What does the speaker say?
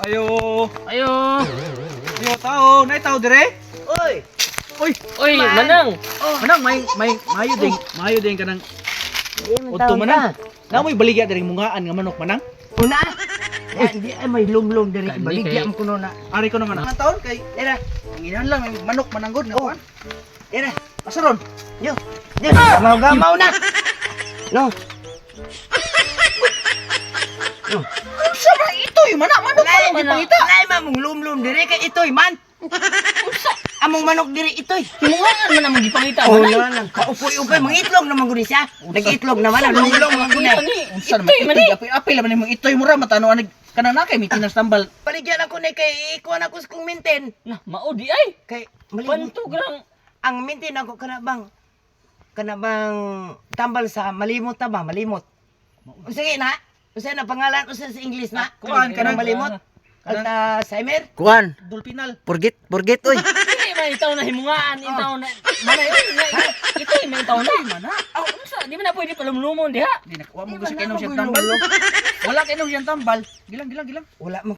Ayo. Ayo. Ayo tao, nay tao dire. Oy! Oy, Oy, manang. Manang may may mayo ding kanang udto, manang. Namoy baligya diri mungaan nga manok, manang. Una! Ay, di ay may lumlum diri Kandi baligya kay- mo kuno na. Ari ko na manang. Ang taon kay Ira, ang inahan lang may manok mananggod nga Oh. kuan. Ira. Asa ron? Yo. Yo, gamaw gamaw na. No. No. Unsa man itoy manang manok Lain man gipangita. Lain man mong lumlum diri kay itoy man. Unsa? Among manok diri itoy. Himungaan man among gipangita, Oh, manang. na lang. Kaupoy-upoy mangitlog naman gud siya. Nag-itlog naman ang lumlum man gud. Ano ni? Unsa naman Itoy man itoy ni. apil-apil man imong itoy mura matano anig kanang na kay mitin tambal. Baligyan ako ni kay ikuan ako sa kong maintain. Nah, mao di ay. Kay malimot Pantog lang. ang maintain ako kana bang tambal sa malimot ta ba malimot. Sige na. Usa na pangalan usa sa English na. Kuan, kanang malimot. Alzheimer. Kuan, Dolpinal. purgit, purgit oy. Dili man itaw na himungaan, itaw na. Manay, oy, itoy man itaw na. Mana? Aw, unsa? Di man na pwede palumlumon diha. Di na wa mo gusto kay siyang tambal. Wala kay siyang tambal. Gilang gilang gilang. Wala man.